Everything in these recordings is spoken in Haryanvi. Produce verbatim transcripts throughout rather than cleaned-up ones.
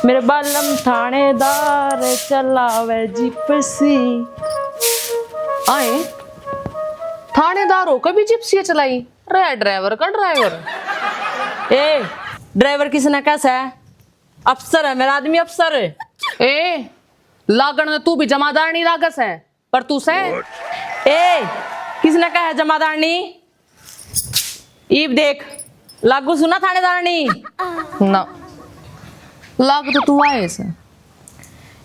मेरे बालम थानेदार चलावे जिप्सी। आए, थानेदार होकर भी जिप्सी चलाई? रे ड्राइवर का ड्राइवर। ए, ड्राइवर किसने कहा सै? अफसर है मेरा आदमी, अफसर। ए, लागण में तू भी जमादारनी लागस है, पर तू सै। ए, किसने कहा है जमादारनी? ईब देख, लागू सुना थानेदारनी। ना, लाग तो तू आए से।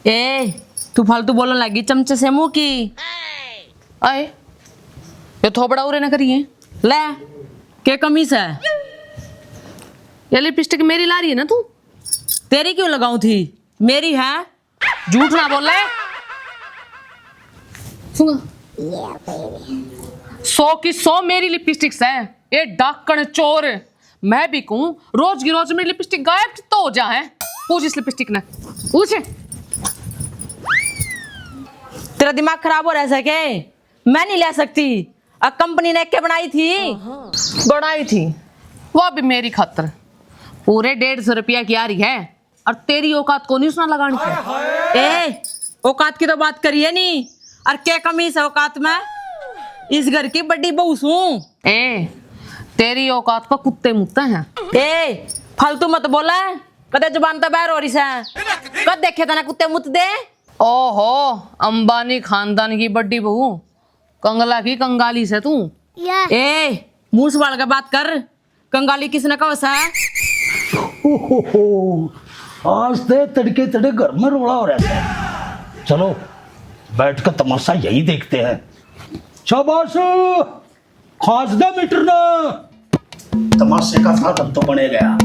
ए, तू फालतू बोलने लगी चमचे से मुंह की। आए, ये थोबड़ा उरे ना करिए। ले, के कमी से? ये लिपस्टिक मेरी ला रही है ना तू? तेरी क्यों लगाऊं थी? मेरी है। झूठ ना बोले। सुन, सौ की सौ मेरी लिपस्टिक्स है। ये डाकण चोर, मैं भी कहूँ, रोज की रोज मेरी लिपस्टिक गायब तो हो जा है। पूछ इस लिपस्टिक ने, पूछ। तेरा दिमाग खराब हो रहा है के? मैं नहीं ले सकती। अब कंपनी ने के बनाई थी? बनाई थी, वो भी मेरी खातर। पूरे डेढ़ सौ रुपया की आ रही है। और तेरी औकात को नहीं उसने लगानी थी। ए, औकात की तो बात करिए नहीं। और क्या कमी से औकात में? इस घर की बड़ी बहू सूं। ए, तेरी औकात पर कुत्ते मुतते हैं। ए, फालतू मत बोले, कदे जुबान तो बाहर हो रही से। कद देखे तने कुत्ते मुत दे? ओहो, अंबानी खानदान की बड़ी बहू, कंगला की कंगाली से तू। ए, मुंह संभाल के बात कर। कंगाली किसने कहो सै? ओहो, आज ते तड़के तड़के घर में रोला हो रहा है। चलो, बैठ कर तमाशा यही देखते हैं। शाबाश, खास दे मीटर ना। तमाशे का साधन तो बने गया।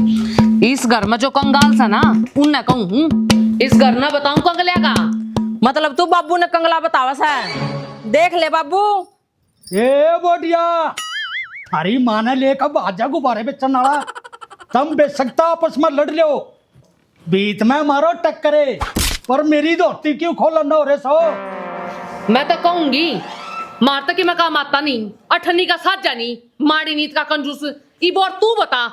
इस घर में जो कंगाल सा ना, उनने कहूं हूं। इस घर ना बताऊं कंगलिया का। मतलब तू बाबू ने कंगला बतावा सै? देख ले बाबू, ए बोडिया, थारी माँ ने लेकर भाजा गुब्बारे बेचण वाला, तम बेशक तो आपस में लड़ लो, बीच में मारो टक्करे, पर मेरी धोती क्यों खोलन हो रहे सो? मैं तो कहूंगी, मार तो कि मैं काम आता नहीं, अठन्नी का साजा नहीं, माड़ी नीत का कंजूस, इब और तू बता।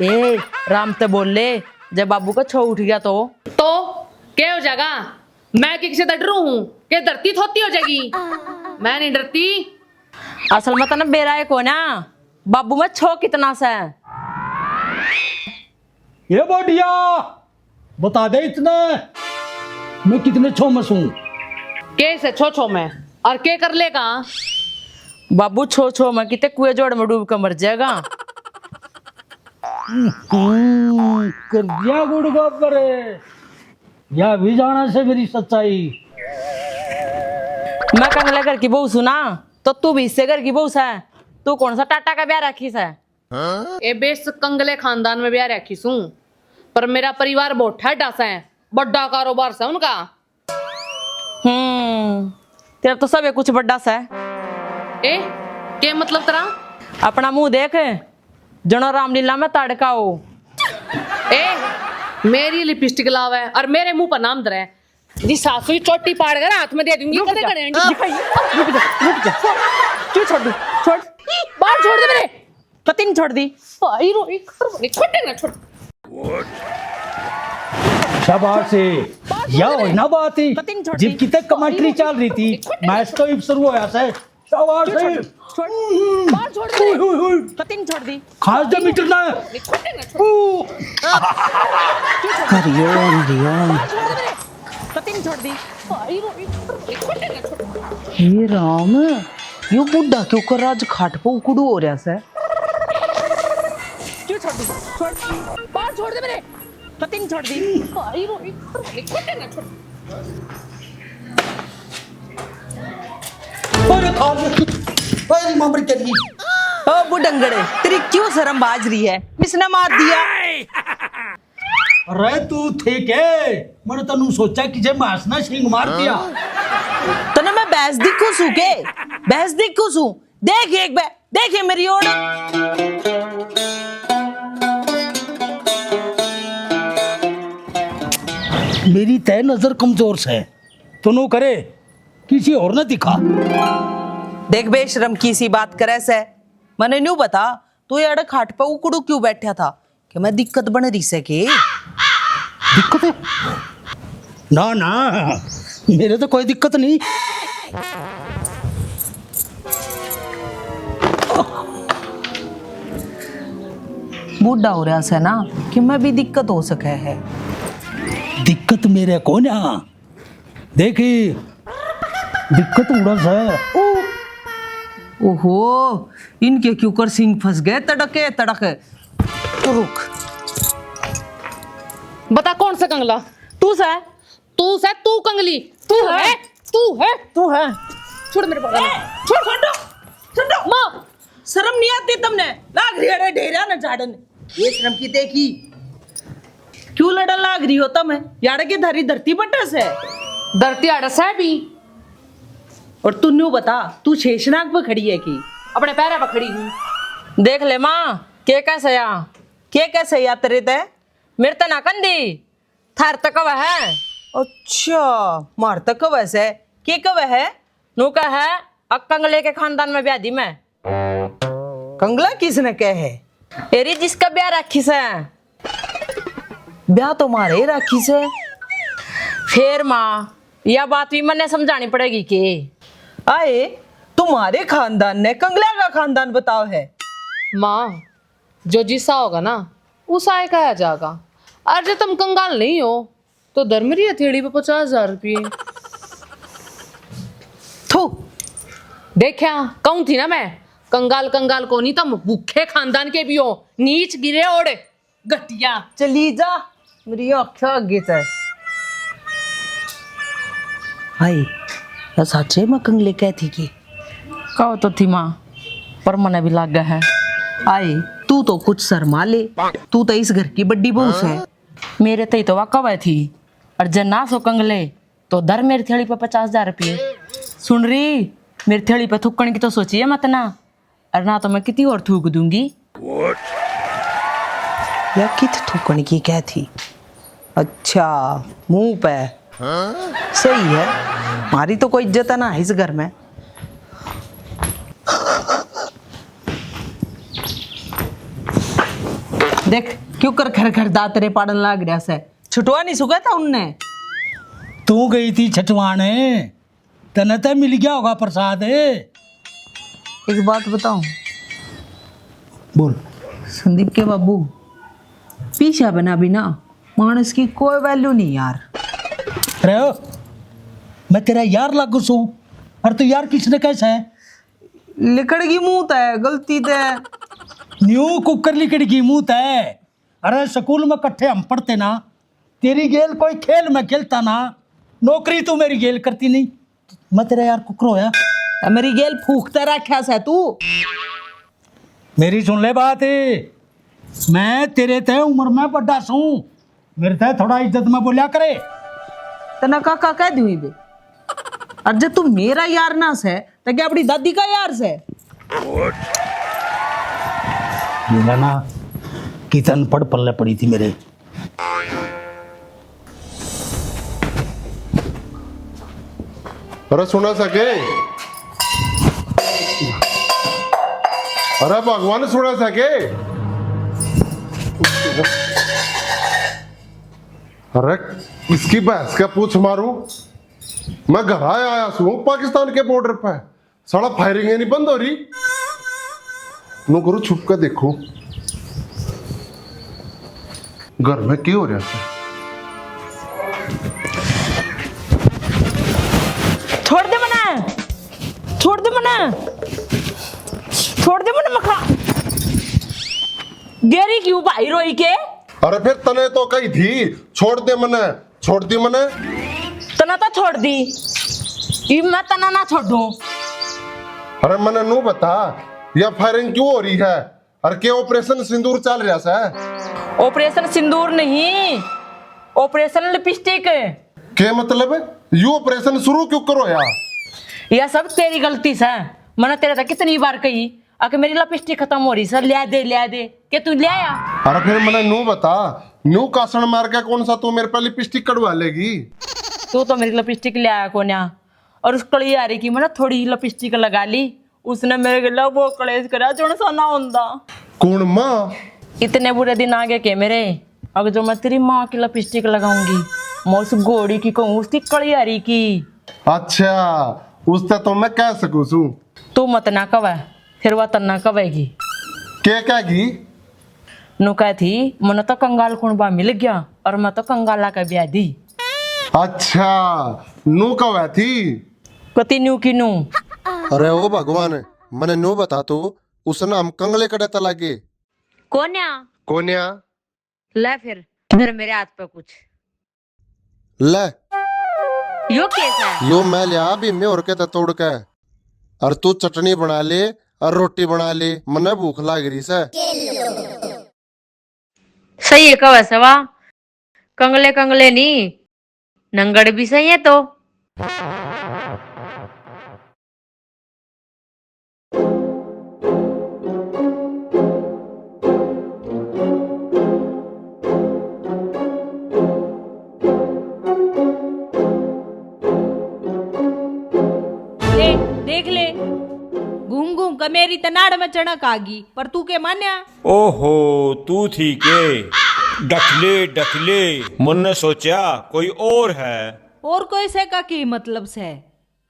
ए, राम ते बोल ले, जब बाबू का छो उठ गया तो? तो के हो जाएगा? मैं किसी से डरू हूँ कि धरती थोती हो जाएगी? मैं नहीं डरती। असल में तने बेरा है को ना, बाबू में छो कितना से। ये बोडिया, बता दे इतने, मैं कितने छो में सूं? के से छो छो में, और के कर लेगा? बाबू छो छो में किते कुएं जोड़ में डूब के मर जाएगा। हम्म, कर दिया गुड़ गोबर। या भी जाना से मेरी सच्चाई। मैं कंगले घर की बहू सुना, तो तू भी इससे घर की बहू सै। तू कौन सा टाटा का ब्याह रखी सै? ए बेस कंगले खानदान में ब्याह रखी सूं, पर मेरा परिवार बहुत ठेडा सै, बड़ा कारोबार सै उनका। हम्म, तेरा तो सब कुछ बड़ा सै। ए, के मतलब तेरा? अपना मुंह देख, जनो रामलीला में ताड़का हो। ए, मेरी लिपस्टिक लावे और मेरे मुंह पर नाम धरे। जी सासू की चोटी पाड़ कर हाथ में दे दूंगी। रुक कदे जा, कड़े रुक जा, रुक जा। क्यों छोड़ दूं? छोड़। बाल छोड़ दे मेरे। कतिन छोड़ दी। भाई रोई, छोड़ ना, छोड़। शाबाश है। या हो ना बात ही। कतिन छोड़ दी। जिब की तक कमेंट्री चल रही थी, मैच तो इब शुरू होया से। शाबाश है। छोड़। बाल छोड़ दे। हुई, हुई, हुई। कतिन छोड़ दी। खास दे मीटर ना। छोड़ ना, छोड़। ओ। हरिओम, हरिओम। बाल छोड़ दे मेरे। कतिन छोड़ दी। भाई रोई, छोड़ ना, छोड़। हे राम, यो बूढ़ा क्यों कर आज खाट पे उकड़ू हो रहा सै? क्यों छोड़ दी? छोड़। बाल छोड़ दे मेरे। कतिन छोड़ दी। भाई रोई, छोड़ ना, छोड़। अरे खा ले। अरे मामर के लिए। ओ बुडंगड़े, तेरी क्यों शर्म बाज रही है? किसने मार दिया? अरे तू थे के? मैंने तन्नू सोचा कि जे मास ना सिंग मार दिया। तने मैं भैंस दिखू सू के? भैंस दिखू सू? देख एक बे, देख ये मेरी ओड़। मेरी तय नजर कमजोर से, तन्नू करे किसी और ने दिखा। देख बेशरम की सी बात करे से, मने न्यू बता, तू ये अड़े खाट पे उकड़ू क्यों बैठा था? कि मैं दिक्कत बन रही से के? दिक्कत है? ना ना, मेरे तो कोई दिक्कत नहीं। बूढ़ा हो रहा से ना, कि मैं भी दिक्कत हो सके है। दिक्कत मेरे को ना, देखी, दिक्कत उड़स है। ओहो, इनके क्यों कर सिंग फंस गए, तड़के तड़क। रुक, बता कौन सा कंगला? तू से, तू से, तू कंगली, तू है, तू है, तू है। छोड़ मेरे बाल। छोड़, छोड़ो, छोड़ो। माँ, शर्म नहीं आती तुमने? लाग रही है ढेरा ना झाड़न। ये शर्म की देखी। क्यों लड़न लाग रही हो तुम? यार के धरी धरती बटस है। धरती अड़स है भी। और तू न्यू बता, तू शेषनाग पे खड़ी है कि? अपने पैरा पे खड़ी हूँ। देख ले माँ, के कैसे या, के कैसे या तेरे ते? मेरे ते ना कंदी, थार तक वह है। अच्छा, मार तक वह से, के कह वह है? नु कह है, अक कंगले के खानदान में ब्याह दी मैं। कंगला किसने कह है? एरी जिसका ब्याह राखी से। ब्याह तो मारे ही राखी से। फेर माँ, या बात भी मन्ने समझानी पड़ेगी के? आए, तुम्हारे खानदान ने कंगला का खानदान बताओ है। माँ, जो जिसा होगा ना, उसा ही कहा जाएगा। और जो तुम कंगाल नहीं हो, तो धर मेरी हथेली पे पचास हजार रुपये। थू। देखा, कहूँ थी ना मैं, कंगाल कंगाल को नहीं, तुम भूखे खानदान के भी हो, नीच गिरे ओड़, घटिया। चली जा, मेरी आँखें आगे तै। हाय, या साचे में कंगले कह थी की? कहो तो थी माँ, पर मने भी लागे है। आए, तू तो कुछ शर्मा ले, तू तो इस घर की बड़ी बहू से। मेरे तई तो वा कवे थी, और जब ना सो कंगले, तो धर मेरी थैली पे पचास हजार रुपये। सुन रही, मेरी थैली पे थूकण की तो सोची है मत ना, और ना तो मैं किती और थूक दूंगी। या कित थूकण की कह थी? अच्छा, मुंह पे। सही है, मारी तो कोई इज्जत ना है इस घर में। देख, क्यों कर घर घर दातरे पाड़न लाग रहा से? छुटवा नहीं सुखा था उनने। तू गई थी छुटवाने, तने तो मिल गया होगा प्रसाद। एक बात बताऊं? बोल। संदीप के बाबू, पीछा बना बिना मानस की कोई वैल्यू नहीं यार। अरे ओ, मैं तेरा यार लागू सूं, और तू यार किसने कैसा है? लिकड़ गई मुंह तै, गलती तै। न्यू कुकर लिकड़ गई मुंह तै। अरे स्कूल में कट्ठे हम पढ़ते ना, तेरी गेल कोई खेल में खेलता ना, नौकरी तू मेरी गेल करती नहीं, मैं तेरा यार कुकर होया। ए, मेरी गेल फूकता रखा सै तू। मेरी सुन ले बात, मैं तेरे तै उम्र में बड़ा सूं, मेरे तै थोड़ा इज्जत में बोल्या करे। तना काका कह दूं बे, और जब तू मेरा यार ना सै, तो क्या अपनी दादी का यार सै? ये ना, कितन पड़ पल्ले पड़ी थी मेरे। अरे सुना सके, अरे भगवान सुना सके। अरे इसकी भैंस का पूछ मारूं, मैं घर आया, आया सूं पाकिस्तान के बॉर्डर पे, साला फायरिंग ही नहीं बंद हो रही। नो करो, छुप के देखो घर में क्या हो रहा है। छोड़ दे मना, छोड़ दे मना, छोड़ दे मना मखा। गेरी क्यों भाई रोई के? अरे फिर तने तो कही थी छोड़ दे मने, छोड़ दी मने। तना तो छोड़ दी, इब मैं तना ना छोड़ूं। अरे मने नू बता, या फायरिंग क्यों हो रही है? अरे के ऑपरेशन सिंदूर चल रहा है? ऑपरेशन सिंदूर नहीं, ऑपरेशन लिपस्टिक। के मतलब? यू ऑपरेशन शुरू क्यों करो या? यह सब तेरी गलती से। मैंने तेरे तक कितनी बार कही, आके मेरी लिपस्टिक खत्म हो रही सै, ल्या दे, ल्या दे। के तू ले आया? अरे फिर मैंने नू बता, नू कासण मार के कौन सा तू मेरे पे लिपस्टिक कढ़वा लेगी? तू तो मेरी लिपस्टिक ले आया कोन्या। और उस कली आ रही की मैंने थोड़ी लिपस्टिक लगा ली, उसने मेरे गला वो कलेश करा जोन सा ना होंदा। कौन माँ? इतने बुरे दिन आ गए के मेरे, अगर जो मैं तेरी माँ की लिपस्टिक लगाऊंगी, मैं उस घोड़ी की कहूँ, उसकी कलियारी की। अच्छा, उससे तो मैं कह सकूँ सू। तू मत ना कहवे, फिर वह तन्ना कहवेगी। के कहेगी? नु कह थी, मन्ने तो कंगाल कुणबा मिल गया और मैं तो कंगाला का ब्याह दी। अच्छा, नु कहवे थी? कति न्यू की न्यू। अरे ओ भगवान, मने न्यू बता तू, उसने हम कंगले कड़े तै लागे? कोन्या। कोन्या। ले फिर, धर मेरे हाथ पे कुछ। ले। यो के है? यो मैं लिया अभी म्योर के तै तोड़ के। और तू चटनी बना ले और रोटी बना ले, मन्ने भूख लाग रही सै। सही है, कहवे सै वा, कंगले कंगले नी, नंगड़ भी सही है तो। ले, देख ले, घूम घूम के मेरी तनाड़ में चणक आ गई, पर तू के मान्या? ओहो, तू थी के? डखले, डखले, मन्ने सोचा कोई और है। और कोई से का की मतलब से?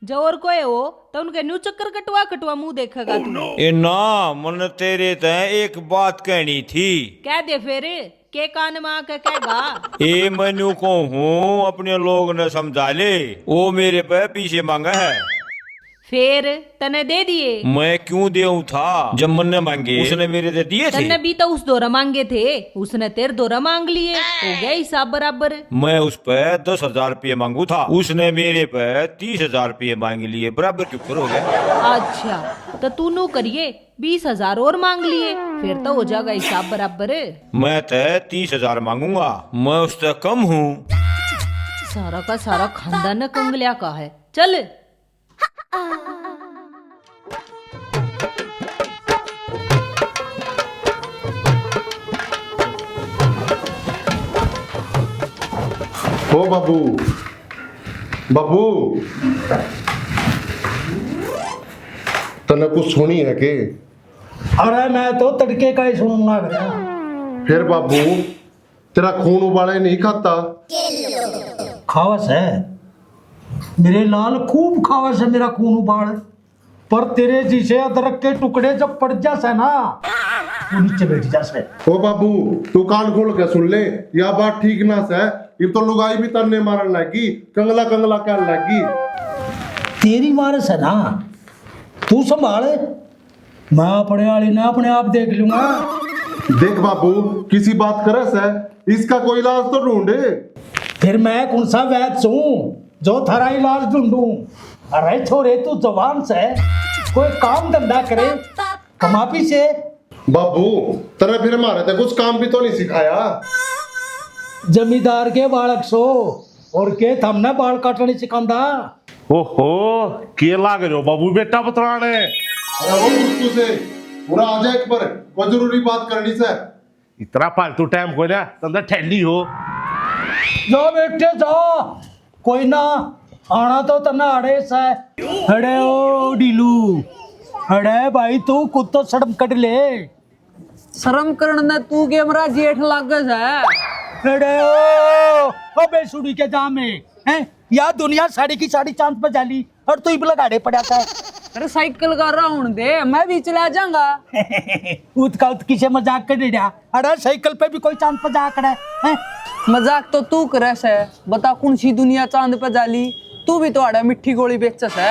जो और कोई हो, तो उनके न्यू चक्कर कटवा कटवा मुंह देखेगा तू। ए ना, मन्ने तेरे तै एक बात कहनी थी। कह दे फिर, के कान में आके कहेगा? ए, मैं न्यू कहूँ, अपने लोग ने समझा ले, वो मेरे पे पीसे मांगे है। फिर तने दे दिए? मैं क्यों देऊं था, जब मन्ने मांगे, उसने मेरे ते दिए थे। तन्ने भी तो उस धोरे मांगे थे, उसने तेरे धोरे मांग लिए, हो गया हिसाब बराबर। मैं उस पे दस हजार रुपये मांगू था, उसने मेरे पे तीस हजार रुपये मांग लिए, बराबर के ऊपर हो गया। अच्छा, तो तू नू करिए, बीस हजार और मांग लिए, फिर तो हो जाएगा हिसाब बराबर। मैं तो तीस हजार मांगूंगा, मैं उससे कम हूँ। सारा का सारा खानदान कंगलिया का है। चल। ओ बाबू, बाबू, तने कुछ सुनी है के? अरे, मैं तो तड़के का ही सुनूंगा भैया। फिर बाबू, तेरा खून उबाले नहीं खाता? खावस है मेरे लाल, खूब खावस है मेरा खून उबाल, पर तेरे जिसे अदरक के टुकड़े जब पड़ जा से ना, वो नीचे बैठ जा से। ओ बाबू, तू कान खोल के सुन ले, या बात ठीक ना से। इब तो लुगाई भी तरने मारन लगी, कंगला कंगला कहन लगी। तेरी मार से ना, तू संभाल, मैं अपने आली ने अपने आप देख लूंगा। देख बाबू, किसी बात करे से, इसका कोई इलाज तो ढूंढ। फिर मैं कौन सा वैद सूं जो थारा इलाज ढूंढूं? अरे छोरे, तू जवान से, कोई काम धंधा करे, कमा पीसे। बाबू, तने फिर मारे ते कुछ काम भी तो नहीं सिखाया। जमींदार के बालक सो, और के थमने बाल काटने सिखांदा? ओहो, के लाग रहे हो बाबू बेटा बतलाने? अरे वो मुत्तू से, पूरा आ जा एक बार, कोई जरूरी बात करनी से। इतना फालतू टाइम कोई ना, तंदर ठहली हो। जा बेटे जा, कोई ना, आना तो तन्ना अड़े से। अरे ओ डीलू, अरे भाई तू खुद तो शर्म कट ले। शर्म करण ने तू के मरा जेठ लागे से? अरे ओ, अबे सुड़ी के जामे, हैं? या दुनिया साड़ी की साड़ी चांद पे जाली और तू इब लगाड़े पड़ा था। अरे साइकिल का राह होण दे, मैं भी चला जाऊंगा। उत का उत किसे मजाक कर रहा। अरे साइकिल पे भी कोई चांद पे जा खड़ा है, हैं? मजाक तो तू करे से, बता कौन सी दुनिया चांद पे जाली? तू भी तो आड़े मिट्टी गोली बेचे से।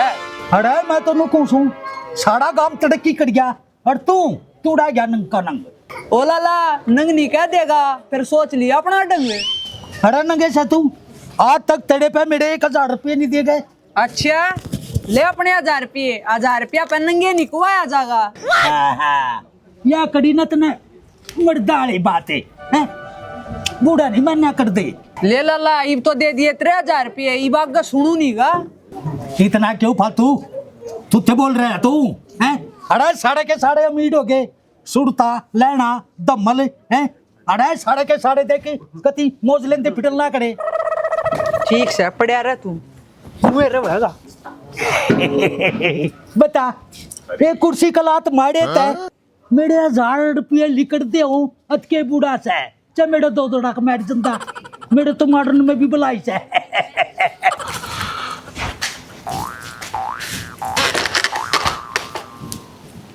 अरे मैं तो नु कहूं सूं, सारा गांव तरक्की कर गया, और तू, तू रह गया नंग का नंग। ओ लाला, नंग नहीं कह देगा, फिर सोच लिया अपना ढंग। अरे नंगे से तू, आज तक तेरे पे मेरे एक हजार रुपये नहीं दिए गए। अच्छा, ले अपने हजार रुपये, हजार रुपया पे नंगे नहीं कुआया जागा। हाँ, हाँ, या कड़ी ना तने मर्दा वाली बात है, हैं? बूढ़ा नहीं मान्या कर दे। ले लाला, इब तो दे दिए तेरे हजार रुपये, इब आगे सुनू नहीं गा। इतना क्यों फालतू? तू ते बोल रहा है तू, हैं? अरे सारे के सारे अमीर हो गए, सुरता, लहना, धम्मल, हैं? अरे सारे के सारे देख कति मौज लेंदे फिटल ना करे। ठीक से पड़या रह तू, तू ए रहेगा। बता, ये कुर्सी का लात मारे तै, मेरे हजार रुपये लिकड़ दे हो, अतके बूढ़ा से। चाहे मेरे दो दो डाक मैट जंदा, मेरे तो मॉडर्न में भी बुलाई से।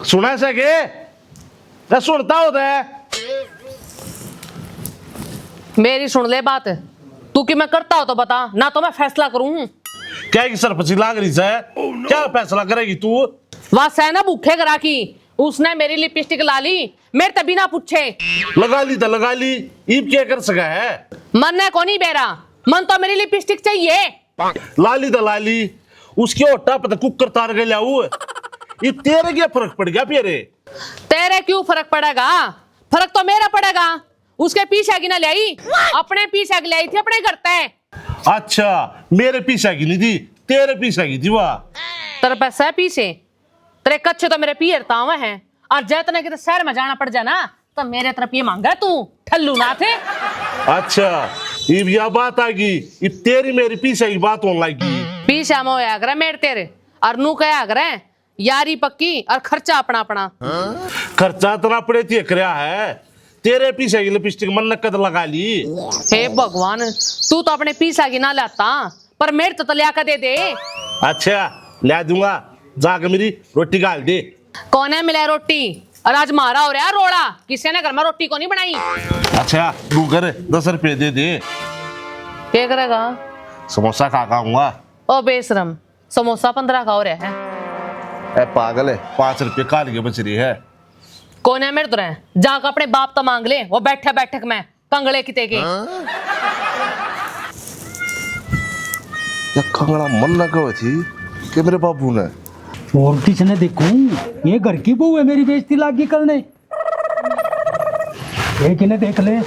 सुना से के? ना सुनता होता है। मेरी सुन ले बात, तू कि मैं करता हो तो बता, ना तो मैं फैसला करूं। क्या की सरपंची लाग रही से? क्या फैसला करेगी तू? वाह सै ना भूखे करा की, उसने मेरी लिपस्टिक ला ली मेरे ते बिना पूछे। लगा ली तो लगा ली, इब क्या कर सका है? मन्ने कोनी बेरा, मन तो मेरी लिपस्टिक चाहिए। ला ली तो ला ली, उसके होटा पे तो कुकर तार के लाऊ। ये तेरे क्या फर्क पड़ गया फिर? तेरे क्यों फर्क पड़ेगा? फर्क तो मेरा पड़ेगा। उसके पीछे की ना ल्याई, अपने पीछे की ल्याई थी अपने घर ते। अच्छा, मेरे पीछे की नहीं थी, तेरे पीछे की थी वाह। तेरे पे सै पीछे, तेरे कच्चे तो मेरे पीहर ताव है। और जै तने किते शहर में जाना पड़ जाए ना, तो मेरे तरफ ये मांगा तू, ठल्लू नाथ। अच्छा, इब या बात आ गई, इब तेरी मेरी पीछे की बात होने लगी। पीछे में होया करे मेरे तेरे, और नू कहा करे, यारी पक्की और खर्चा अपना अपना। खर्चा तो अपने ते करया है, तेरे पीछे की लिपस्टिक मन ने कद लगा ली। हे भगवान, तू तो अपने पीछे की ना लाता, पर मेरे तो, तो लिया के दे दे। अच्छा, ला दूंगा, जाके मेरी रोटी घाल दे। कौन है मिला रोटी? और आज मारा हो रहा रोड़ा, किसी ने घर में रोटी को नहीं बनाई। अच्छा, तू कर, दस रुपये दे दे। क्या करेगा? समोसा खा के आऊंगा। ओ बेशरम, समोसा पन्द्रह का हो रहा है। ए पागल है, पाँच रुपये काल के बच रही है। कौन है मेरे तो रहे? जाके अपने बाप तो मांग ले, वो बैठे बैठक में कंगले किते के। या कंगला मन ना कहे थी कि मेरे बाबू ने। और किसने देखूं, ये घर की बहू है, मेरी बेइज्जती लागी करने। ये किने देख ले।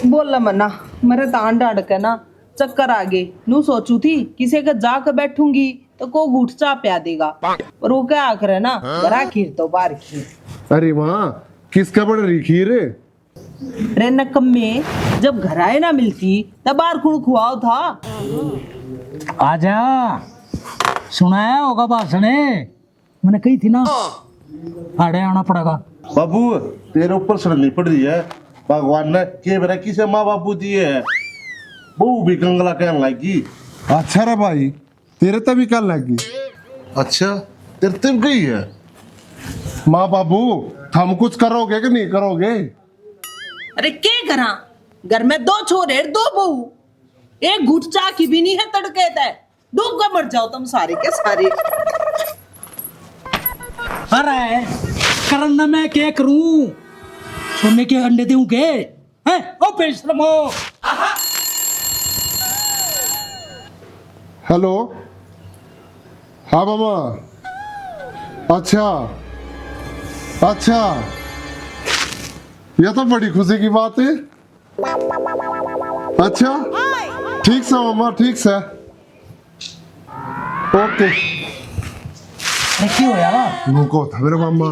बोल मना, मेरे तान डाड़ के ना चक्कर आ गए। नू सोचू थी किसी के जाके बैठूंगी तो को घूट चा प्या देगा, पर वो क्या करे ना, घरा खीर तो बाहर खीर। अरे वाह, किसका बन रही खीर? रे नकम्मे, जब घर आए ना मिलती, तब बाहर कुण खुआओ था? आजा, सुनाया होगा भाषण, मैंने कही थी ना, आड़े आना पड़ेगा। बाबू, तेरे ऊपर शर्म नहीं पड़ रही है? भगवान ने के बेरा किसे माँ बाबू दिए है? बहू भी कंगला कहन लगी। अच्छा रे भाई, तेरे तभी कल लगी। अच्छा, तेरे तब गई है? माँ बाबू, थम कुछ करोगे कि नहीं करोगे? अरे के करा, घर में दो छोरे, दो बहू, एक घूट चाह की भी नहीं है तड़के तै। डूब के मर जाओ तुम सारे के सारे। अरे, करन ना मैं क्या करूं? सोने के अंडे दूं के? हैं? ओ बेशरमो। हेलो, हाँ मामा। अच्छा, अच्छा, यह तो बड़ी खुशी की बात है। अच्छा, ठीक से मामा, ठीक से। ओके। अरे, की होया? नुको था मेरे मामा,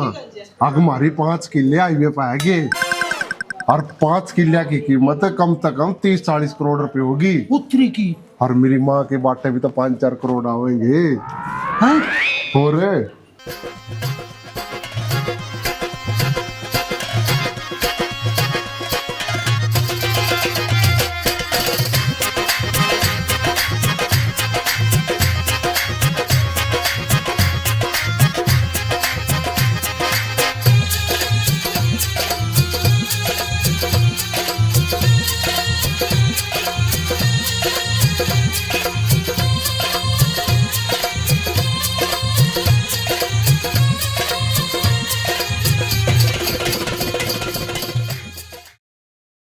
अक मारी पाँच किले हाईवे पे आ गए और पाँच किलिया की कीमत कम से कम तीस चालीस करोड़ रुपए होगी। उतरी की। और मेरी माँ के बाटे भी तो पाँच चार करोड़ आवेंगे। हाँ? और